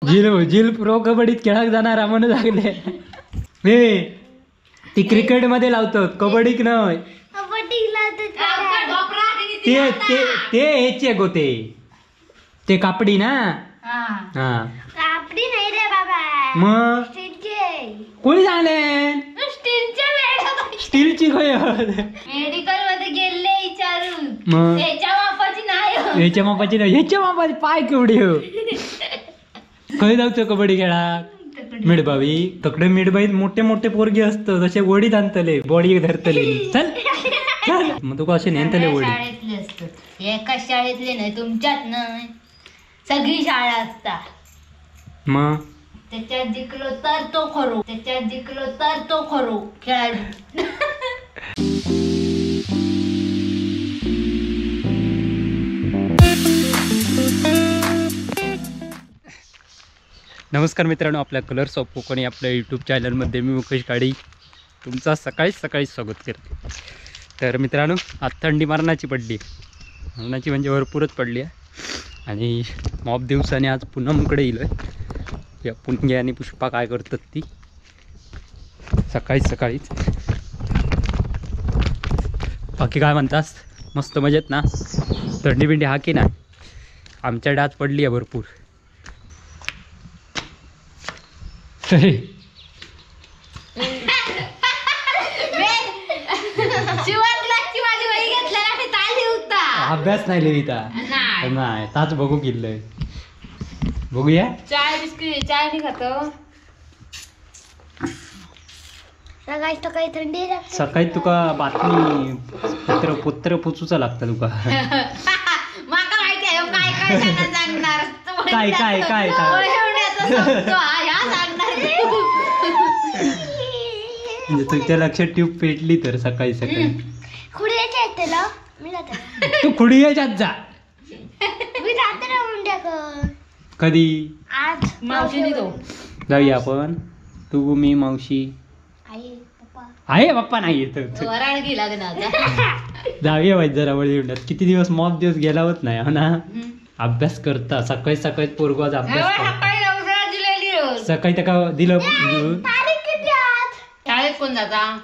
झील झील प्रो कबड्डीत खेळाक जाणार म्हणून लागले. हे ती क्रिकेट मध्ये लावतात, कबड्डीक नव्हय. ते ते ते हेचे गो, ते ते कापडी ना. हा कापडी नाही रे बाबा. मग कोणी सांगले? स्टीलची खय मेडिकल मध्ये गेले विचारून. मग ह्याच्या मापाची नाही, ह्याच्या मापाची नाही, ह्याच्या मापाची पाय केवढी हो. खंय जाऊचो कबड्डी खेळाक? मिडबावी तकडे. मिडबाईत मोठे मोठे पोरगे असत, तसे वडीत आणतले, बॉडी धरतले. चल चल मग तुका असे नेतले वडी. शाळेतले असतात, एका शाळेतले नाही, तुमच्यात नाही, सगळी शाळा असता. मग त्याच्यात जिंकलो तर तो खरो, त्याच्यात जिंकलो तर तो खरो खेळाडू. नमस्कार मित्रांनो, आपल्या कलर्स ऑफ कोकणी आपल्या यूट्यूब चॅनलमध्ये मी मुकेश गाडी तुमचा सकाळी सकाळी स्वागत करते. तर मित्रांनो, आज थंडी मरणाची पडली, मरणाची म्हणजे भरपूरच पडली आहे. आणि मॉप दिवसाने आज पूनमकडे येईल आहे. या पुणगे आणि पुष्पा काय करतात ती सकाळी सकाळीच. बाकी काय म्हणतास? मस्त मजेत ना? थंडी बिंडी हा की नाही? आमच्याकडे आज पडली आहे भरपूर. अभ्यास नाही लिहिता नाही, ताच बघू किल्लय. बघूया. चाय बिस्किट चाय नाही खातो सकाळी सकाळी थंडी लागते. सकाळी तुका बातमी पत्र पत्र पोचूचा लागता तुका. माका माहिती आहे काय काय सांगणार, काय काय काय म्हणजे तुझ्या लक्षात ट्यूब पेटली तर सकाळी सकाळी. तू खुडियाच्यात जा. मी जाते ना मुंड्याकडे. कधी? आज मावशीने तो जाऊया आपण, तू मी मावशी आई पप्पा. आहे पप्पा नाही येत. वराड गेला ना. जाऊया बाई जरा वळी. किती दिवस मॉप दिवस गेला होत नाही हो ना. अभ्यास करता सकाळी सकाळी पोरगो आज अभ्यास करता. सकाळी त्याका दिलं. शाळेत कोण जाता?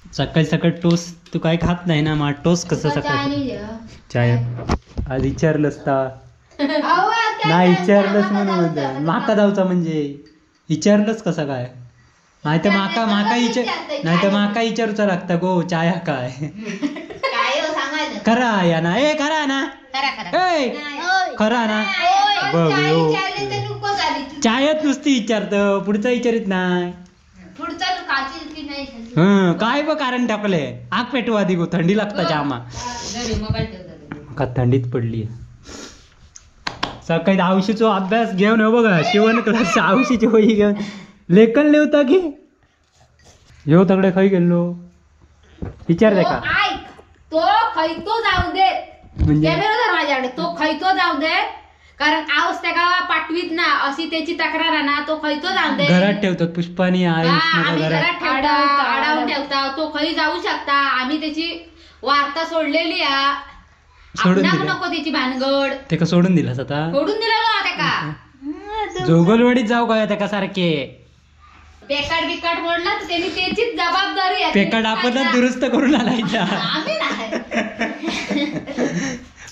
सकाळी सकाळी टोस तू काय खात नाही ना, मग टोस कसं सकाळी? चाय आज विचारलंस ता नाही, विचारलंस म्हणून म्हणते माका जाऊचा म्हणजे विचारलंच कसं काय? नाही तर माका माका विचार, नाही तर माका विचारूचा लागता गो चाया काय खरा या ना. ए खरा ना, ए खरा ना. बघ हो चायत नुसती विचारत, पुढचा विचारित नाही. हं काय ब कारण टाकले. आग पेटवा आधी गो, थंडी लागता जामा. का थंडीत पडली सकाळी. आवशीचो अभ्यास घेऊन हो बघा, शिवण क्लास आवशीची वही घेऊन लेखन लिहता की ह्यो तगडे खय गेलो विचार का? तो खैतो जाऊ दे म्हणजे माझ्याकडे, तो खैतो जाऊ दे कारण आऊस त्याका पाठवीत ना अशी त्याची तक्रार आहे ना. तो खैतो जाऊ दे, घरात ठेवतात पुष्पानी आई घरात ठेवता, अडावून ठेवता. तो खै जाऊ शकता, आम्ही त्याची वार्ता सोडलेली आहे. नको त्याची भानगड. ते सोडून दिलास आता? सोडून दिला त्याका. जोगलवाडीत जाऊ काय त्याका सारखे पेकाट बिकाट मोडला तर त्यांनी त्याचीच जबाबदारी. पेकाट आपणच दुरुस्त करून आणायचा.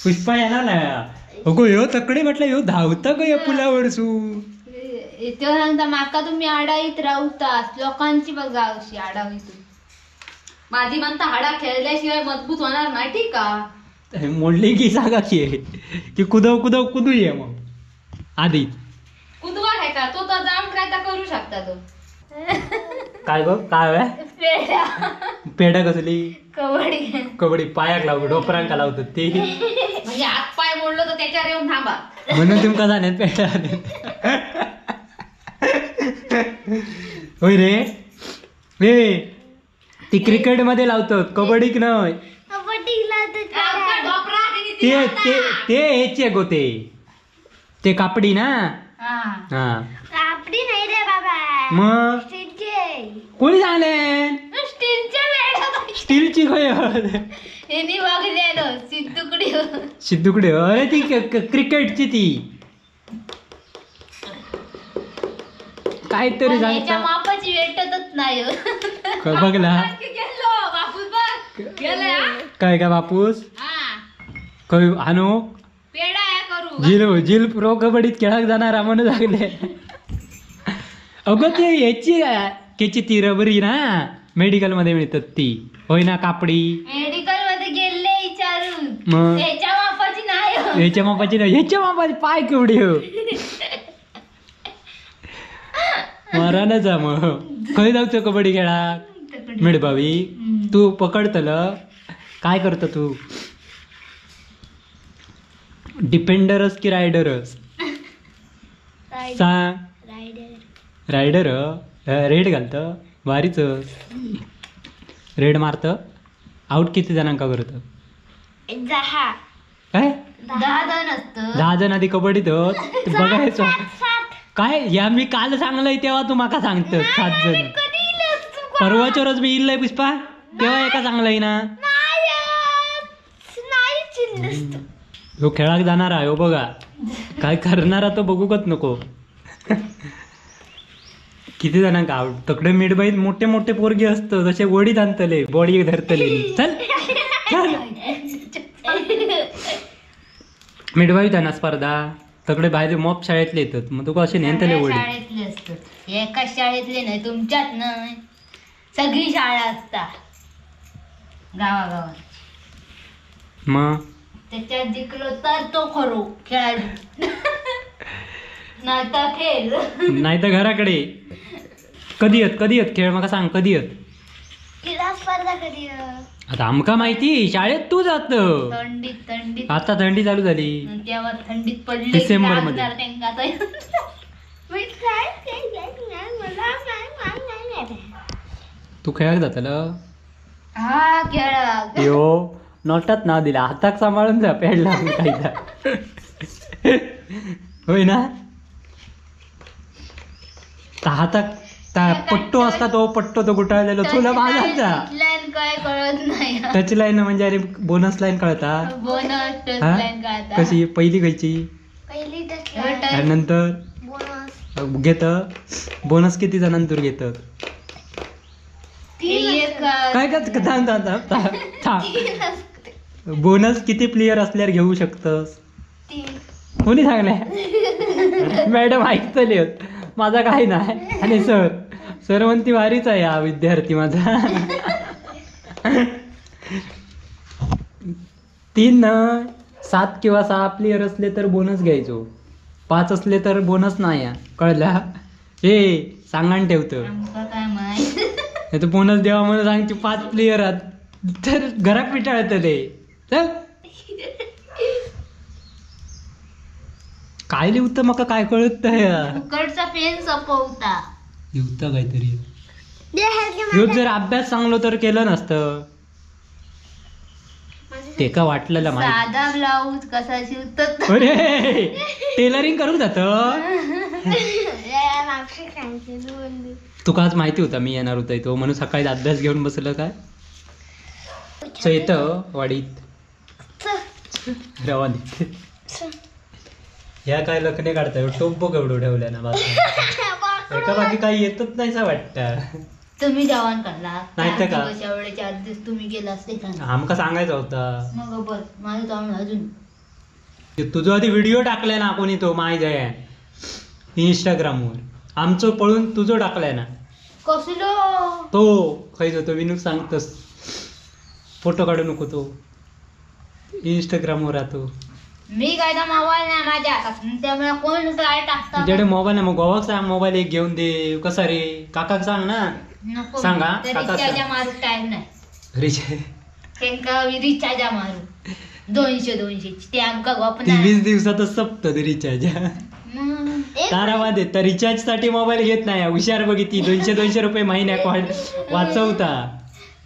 पुष्पा येणार ना अगो ह्यो तकडे म्हटलं ह्यो धावता ग या पुलावर सू. तो सांगता माका तुम्ही आडाईत रावता, लोकांची बघा अशी आडावी. तू माझी म्हणता हाडा खेळल्याशिवाय मजबूत होणार नाही. ठीक का? मोडली की सांगा की की कुदव कुदव कुदू ये मग आधी कुदवा आहे का तो तर जाऊन काय करू शकता तो. काय गो काय पेढा? पेढा कसली? कबड्डी. कबड्डी पायाक लावतो, डोपरांका लावतात ती. म्हणजे हात पाय मोडलो तर त्याच्यावर येऊन थांबा म्हणून तुमका जाण्यात पेढा. होय रे. हे ती क्रिकेट मध्ये लावतात, कबड्डीक नव्हय. ते ते ते हेचे गो, ते ते कापडी ना. हा कापडी नाही रे बाबा. मग कोणी सांगले? स्टीलची खय सिद्धुकडे. सिद्धुकडे अरे ती क्रिकेटची ती. काहीतरी सांगता मापाची भेटतच नाही. बघला बापूस बघ गेले. काय का बापूस खंय आणू पेडा करू झील झील प्रो कबड्डीत खेळाक जाणार म्हणून लागले. अगं ते ह्याची केची ती रबरी ना मेडिकल मध्ये मिळतात ती होय ना कापडी. मेडिकल मध्ये गेले विचारून मग ह्याच्या मापाची नाही, ह्याच्या मापाची नाही, ह्याच्या मापाची पाय केवढी हो मरानच. मग खंय जाऊचो कबड्डी खेळाक मिडबावी? तू पकडतल काय करत तू? डिफेंडरच की रायडरच सांग? रायडर. रेड घालत भारीच. रेड मारत आउट किती जणांका करत? काय 10 जण असत. 10 जण आधी कबड्डीत बघायचो काय या मी काल सांगलंय तेव्हा तू माका सांगत 7 जण. परवाच्या रोज मी इल्लय पुष्पा तेव्हा एका सांगलंय ना. हो खेळाक जाणार आहे हो बघा काय करणार तो बघूकच नको. किती जणांका आउट तकडे मिडबाईत मोठे मोठे पोरगे असत जसे वडीत आणतले बॉडी धरतले. चल चल मिडबाईत आहे ना स्पर्धा तकडे बाहेर मॉप शाळेतले येतात मग तुका असे नेतले वडी. शाळेतले असतात एका शाळेतले नाही तुमच्यात नाही सगळी शाळा असतात गावागावात. मग त्याच्यात जिंकलो तर तो खरो खेळाडू नाही तर खेळ नाही तर घराकडे. कधी येत कधी येत खेळ मला सांग कधी येत स्पर्धा कधी? आता आमका माहिती शाळेत तू जात. थंडीत थंडीत आता थंडी चालू झाली तेव्हा थंडीत पडली डिसेंबर मध्ये. तू खेळाक जातल? हा खेळाक. यो नोटात नाव दिला हाताक सांभाळून जा पेडला कायदा होय ना. हाताक पट्टो असता तो पट्टो तो गुटाळलेलो तुला बाजारचा काय कळत नाही. टच लाईन म्हणजे अरे बोनस लाईन कळता? बोनस टच लाईन कळता. कशी पहिली खायची पहिली टच लाईन नंतर बोनस घेत. बोनस किती जणांतूर घेत? काय का थांब थांब थांब थांब. बोनस किती प्लेयर असल्यावर घेऊ शकतस? कोणी सांगले? मॅडम ऐकतले माझा काही नाही. आणि सर सर म्हणती भारीच आहे हा विद्यार्थी माझा. 3 7 किंवा 6 प्लेयर असले तर बोनस घ्यायचो, 5 असले तर बोनस नाही. कळला? हे सांगान ठेवतं नाही तर बोनस द्यावा म्हणून सांगते 5 प्लेयर आहात तर घरात पिटाळत ते. चल काय लिहतं मका काय कळत नाही. फुकटचा पेन सपवता लिहता काहीतरी. जर अभ्यास चांगलो तर केलं नसतं ते का वाटलेलं माहिती. साधा ब्लाऊज कसा शिवतात? अरे टेलरिंग करू जात. तुका आज माहिती होता मी येणार होता तो म्हणून सकाळी अभ्यास घेऊन बसलं काय? येतं वाडीत रवानीत ह्या काय लखने काढताय टोप बघ एवढं ठेवल्या ना बाजूला. एका बाकी काही येतच नाही असं वाटतं. तुम्ही जेवण करला नाही तर का? एवढे 4 दिवस तुम्ही गेला असते आमका सांगायचा होता. मग बस माझं जाऊन अजून तुझं आधी व्हिडिओ टाकलाय ना कोणी तो माय जय इंस्टाग्रामवर आमचं पळून तुझं टाकलाय ना. कसलो तो खयचो तो विनू सांगतस फोटो काढू नको तो इंस्टाग्रामवर राहतो. मी काय तर मोबाईल नाही माझ्या हातात त्यामुळे कोण काय टाकता? तुझ्याकडे मोबाईल नाही मग गोवाक सांग मोबाईल एक घेऊन दे. कसा रे काकाक सांग ना. सांगा रिचार्ज मारू टाइम नाही. रिचार्ज रिचार्ज मारू 200 ते आमका 20 दिवसातच सपत रिचार्ज. तारामध्ये तर रिचार्ज साठी मोबाईल घेत नाही हुशार बघितली 200-200 रुपये महिन्याक वाचवता.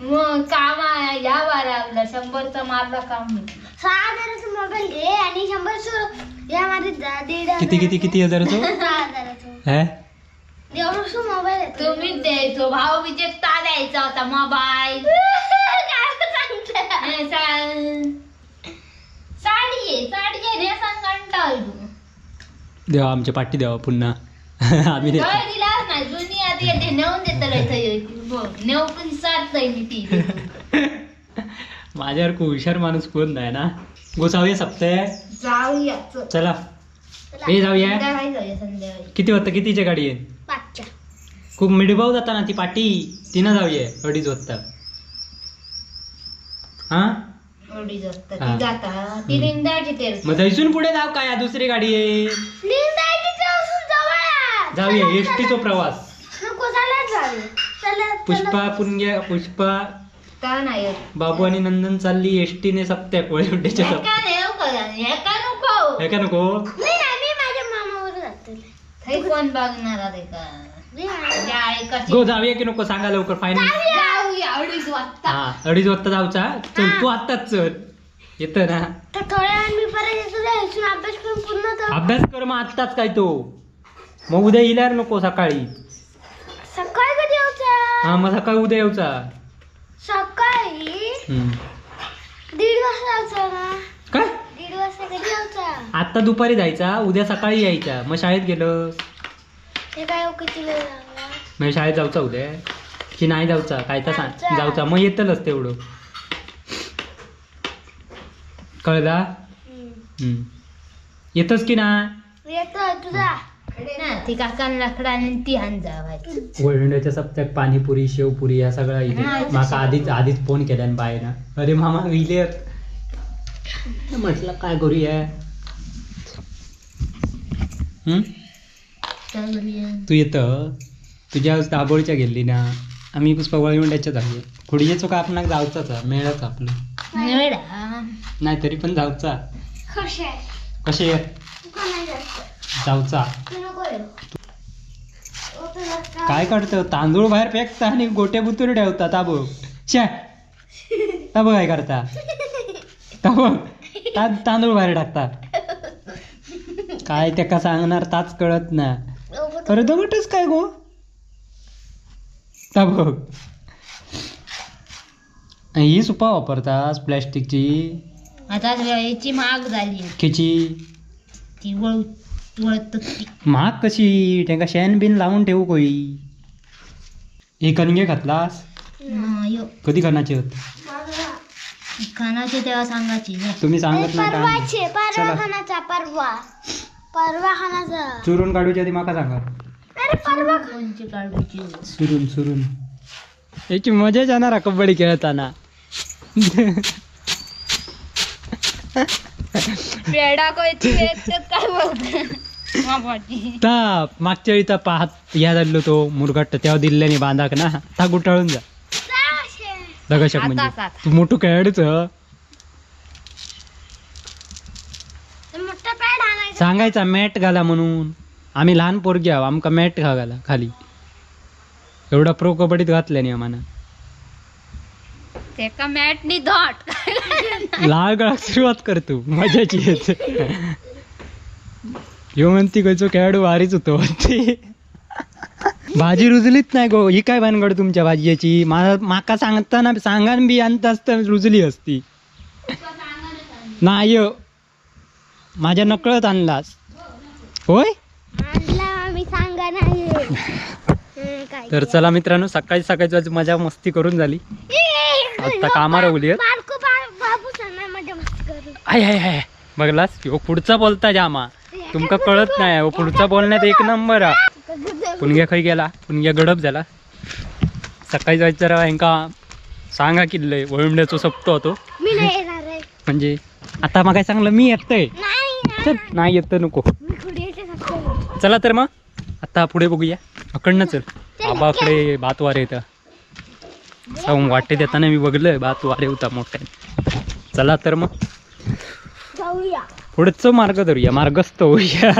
मग काम या बारा 100 मारला काम. 6,000 मोबाईल घे आणि 100 यामध्ये किती किती किती हजाराचो? 6,000 मोबाईल तुम्हीच द्यायचो भाऊ विजेता द्यायचा होता मोबाईल. साडी आहे साडी आहे रे सांग कंटाळलो. देवा आमच्या पाठी द्यावा पुन्हा. आम्ही दिला नाही जुनी आधी येते नेऊन देतलं नेऊ पण सारतय मी ती. माझ्यावर हुशार माणूस कोण नाही ना. गो जाऊया सप्ते जाऊया चला हे जाऊया. संध्याकाळी किती वाजता कितीच्या गाडी आहे? 5च्या. खूप मिडबाव जाता ना ती पाटी तिनं जाऊया 2:30 वाजता. हा 2:30 वाजता ती जाता ती लिंदाची. मग थंयसून पुढे जाऊ काय दुसरी गाडी आहे जाऊया. एसटीचो प्रवास पुष्पा पुणग्या पुष्पा बाबू आणि नंदन चालली एसटीने सप्त्या कोळीवड्याच्या का नको कोण बघणार गो जाऊया की नको सांगा लवकर फायनल. 2:30 वाजता. हा 2:30 वाजता जाऊचा. चल तू आत्ताच चल येत ना अभ्यास कर मग आत्ताच काय तो मग उद्या येणार नको सकाळी. सकाळी कधी यायचा? हा मग सकाळी उद्या यायचा. सकाळी 1:30 वाजता जायचा ना? काय 1:30 वाजता कधी यायचा? आता दुपारी जायचा उद्या सकाळी यायचा. मग शाळेत गेलं ते काय किती वेळ लागला? मग शाळेत जाऊचा उद्या की नाही जाऊचा काय तर सांग. जाऊचा मग येतलच तेवढं कळला. येतच की ना येतो तुझा ती काकांना लाकडा आणि ती हान जावायची. वळवंड्याच्या सप्त्यात पाणीपुरी शेवपुरी ह्या सगळ्या इले माका आधीच आधीच फोन केल्यान बायना. अरे मामा इले म्हटलं काय करूया. तू येत तुझ्या दाबोळीच्या गेली ना आम्ही पुष्पा वळवंड्याच्या जाऊया. खुडयेचो का आपणाक जाऊचाच मेळच आपलं नाही तरी पण जाऊचा. कसे जाऊचा काय काढतं तांदूळ बाहेर फेकता आणि गोटे बुतून ठेवता. ताबो शा ताबो काय करता ताबो तांदूळ बाहेर टाकता. काय त्याका सांगणार ताच कळत ना. अरे दगडच काय गो ताबो. ही सुपा वापरतास प्लॅस्टिकची. आता याची महाग झाली खिची ती वळू महाग कशी त्यांका शेण बिन लावून ठेवू कोई. हे कणगे घातलास कधी खाण्याचे होत? खाण्याचे तेव्हा सांगायची तुम्ही सांगत नाही. चुरून काढूच्या आधी माका सांगा. चुरून चुरून याची मजा जाणार कबड्डी खेळताना. ता मागच्या वेळी पाहत ह्या झालो तो मुरघाट तेव्हा दिल्ल्याने बांधाक ना ता गुटाळून जा दगशक म्हणजे तू मोठं खेळाडूच. सांगायचा मॅट घाला म्हणून. आम्ही लहान पोरगी आहो आमका मॅट घाला खाली. एवढा प्रो कबड्डीत घातल्याने आम्हाला लाल गळाक सुरुवात करतो मजाची येते. ह्यो म्हणती खंयचो खेळाडू भारीच होतो. भाजी रुजलीच नाही गो. ही काय भानगड तुमच्या भाजयेची? माका सांगताना सांगान बी अंदाज तर रुजली असती. नाही माझ्या नकळत आणलास होय. तर चला मित्रांनो सकाळी सकाळी मजा मस्ती करून झाली. आता कामावर उली. I I I बघलास हो पुढचा बोलता जामा तुमका कळत नाही. हो पुढचा बोलण्यात एक नंबर हा. पुणग्या खंय गेला? पुणग्या गडप झाला. सकाळी जायचं जरा हेंका सांगा किल्लय वळवंड्याचो सप्तो होतो म्हणजे आता मग काय सांगलं मी येतंय चल नाही येत नको. चला तर मग आता पुढे बघूया. अकडनं चल आबाकडे भात वारे येतं वाटेत येताना मी बघलं भात वारे होता मोठ्या. चला तर मग पुढचं मार्ग धरूया मार्गस्थ होऊया.